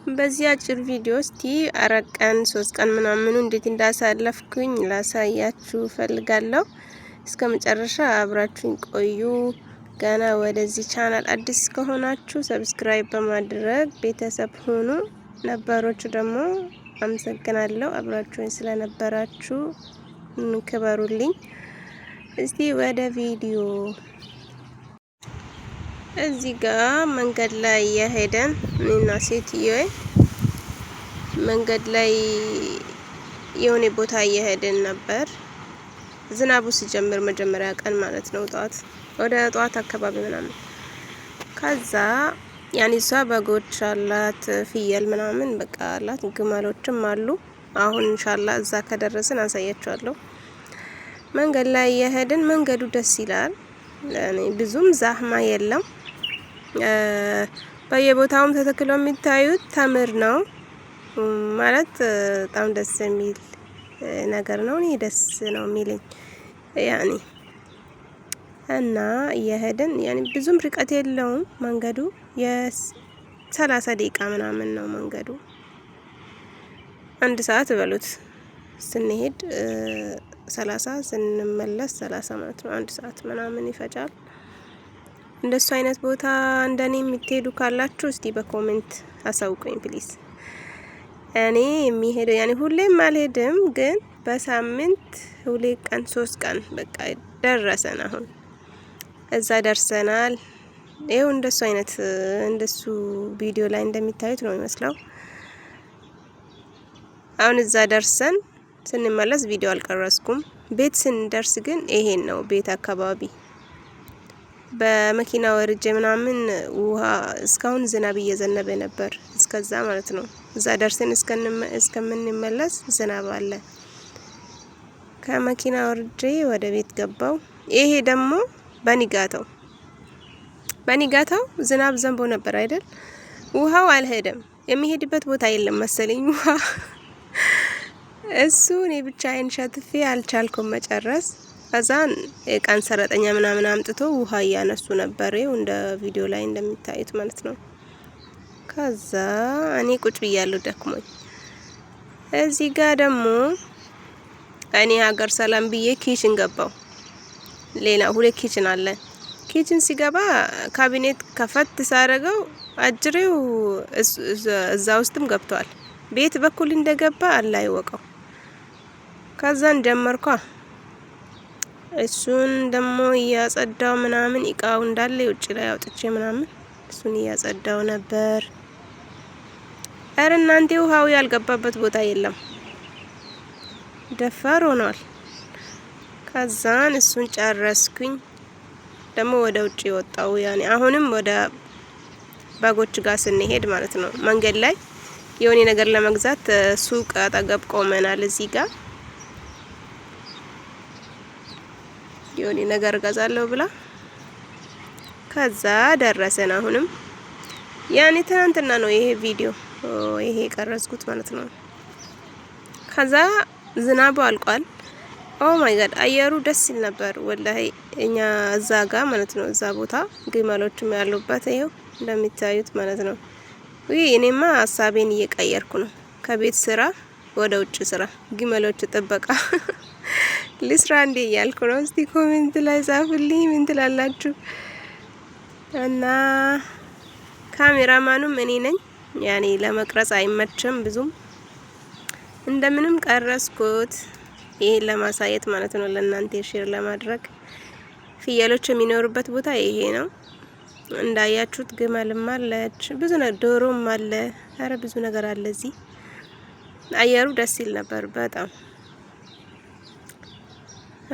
በዚህ አጭር ቪዲዮ እስቲ 4 ቀን 3 ቀን ምናምኑ እንዴት እንዳሳለፍኩኝ ላሳያችሁ ፈልጋለሁ። እስከ መጨረሻ አብራችሁኝ ቆዩ። ገና ወደዚህ ቻናል አዲስ ከሆናችሁ subscribe በማድረግ ቤተሰብ ሁኑ። ነባሮቹ ደግሞ አመሰግናለሁ፣ አብራችሁኝ ስለነበራችሁ ክበሩልኝ። እስቲ ወደ ቪዲዮ። እዚህ ጋር መንገድ ላይ የሄደን እኔና ሴትዮ መንገድ ላይ የሆነ ቦታ እየሄድን ነበር። ዝናቡ ሲጀምር መጀመሪያ ቀን ማለት ነው፣ ጠዋት ወደ ጠዋት አካባቢ ምናምን። ከዛ ያኔ እሷ በጎች አላት፣ ፍየል ምናምን በቃ አላት፣ ግመሎችም አሉ። አሁን ኢንሻላ እዛ ከደረስን አሳያችኋለሁ። መንገድ ላይ እየሄድን መንገዱ ደስ ይላል። ብዙም زحمة የለም። በየቦታውም ተተክሎ የሚታዩት ተምር ነው ማለት በጣም ደስ የሚል ነገር ነው። እኔ ደስ ነው የሚለኝ ያኔ። እና እየሄድን ያኔ ብዙም ርቀት የለውም መንገዱ፣ የ30 ደቂቃ ምናምን ነው መንገዱ። አንድ ሰዓት በሉት፣ ስንሄድ 30 ስንመለስ 30 ማለት ነው። አንድ ሰዓት ምናምን ይፈጃል። እንደሱ አይነት ቦታ እንደኔ የምትሄዱ ካላችሁ እስቲ በ comment አሳውቁኝ please። እኔ የሚሄደው ያኔ ሁሌም አልሄድም፣ ግን በሳምንት 2 ቀን 3 ቀን በቃ ደረሰን። አሁን እዛ ደርሰናል። ይኸው እንደሱ አይነት እንደሱ ቪዲዮ ላይ እንደሚታዩት ነው የሚመስለው። አሁን እዛ ደርሰን ስንመለስ ቪዲዮ አልቀረጽኩም። ቤት ስንደርስ ግን ይሄን ነው ቤት አካባቢ በመኪና ወርጄ ምናምን ውሃ እስካሁን ዝናብ እየዘነበ ነበር። እስከዛ ማለት ነው። እዛ ደርሰን እስከምንመለስ ዝናብ አለ። ከመኪና ወርጄ ወደ ቤት ገባው። ይሄ ደግሞ በኒጋታው ዝናብ ዘንቦ ነበር አይደል? ውሃው አልሄደም። የሚሄድበት ቦታ የለም መሰለኝ ውሃ እሱ። እኔ ብቻዬን ሸትፌ አልቻልኩም መጨረስ። ከዛን የቀን ሰራተኛ ምናምን አምጥቶ ውሃ እያነሱ ነበር፣ ይኸው እንደ ቪዲዮ ላይ እንደሚታዩት ማለት ነው። ከዛ እኔ ቁጭ ብያለሁ ደክሞኝ። እዚህ ጋር ደግሞ እኔ ሀገር ሰላም ብዬ kitchen ገባው። ሌላ ሁለት kitchen አለ። Kitchen ሲገባ ካቢኔት ከፈት ሳረገው አጅሬው እዛ ውስጥም ገብቷል። ቤት በኩል እንደገባ አላህ ይወቀው። ከዛን ጀመርኳ እሱን ደግሞ እያጸዳው ምናምን፣ እቃው እንዳለ ውጭ ላይ አውጥቼ ምናምን እሱን እያጸዳው ነበር። እረ እናንተ ውሃው ያልገባበት ቦታ የለም፣ ደፋር ሆኗል። ከዛን እሱን ጨረስኩኝ። ደግሞ ወደ ውጭ ወጣው። ያኔ አሁንም ወደ በጎች ጋር ስንሄድ ማለት ነው፣ መንገድ ላይ የሆነ ነገር ለመግዛት ሱቅ አጠገብ ቆመናል። እዚህ ጋር የሆነ ነገር እገዛለሁ ብላ ከዛ ደረሰን። አሁንም ያኔ ትናንትና ነው ይሄ ቪዲዮ ይሄ የቀረጽኩት ማለት ነው። ከዛ ዝናቡ አልቋል። Oh my God፣ አየሩ ደስ ይል ነበር ወላሂ። እኛ እዛ ጋ ማለት ነው፣ እዛ ቦታ ግመሎችም ያሉበት ይኸው እንደሚታዩት ማለት ነው። ውይ እኔማ ሀሳቤን እየቀየርኩ ነው። ከቤት ስራ ወደ ውጭ ስራ ግመሎች ጥበቃ ልስራ እንዴ እያልኩ ነው። እስቲ comment ላይ ጻፉልኝ፣ ምን ትላላችሁ? እና ካሜራማኑም እኔ ነኝ። ያኔ ለመቅረጽ አይመችም ብዙም፣ እንደምንም ቀረጽኩት። ይሄን ለማሳየት ማለት ነው፣ ለእናንተ share ለማድረግ። ፍየሎች የሚኖሩበት ቦታ ይሄ ነው። እንዳያችሁት ግመልም አለች፣ ብዙ ዶሮም አለ። አረ ብዙ ነገር አለ እዚህ። አየሩ ደስ ይል ነበር በጣም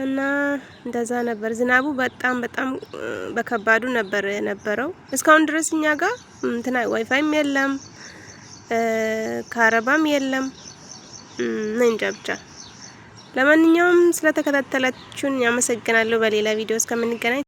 እና እንደዛ ነበር። ዝናቡ በጣም በጣም በከባዱ ነበር የነበረው። እስካሁን ድረስ እኛ ጋር እንትና ዋይፋይም የለም፣ كهرباء ም የለም። እንጃ ብቻ። ለማንኛውም ስለተከታተላችሁን ያመሰግናለሁ። በሌላ ቪዲዮ እስከምንገናኝ።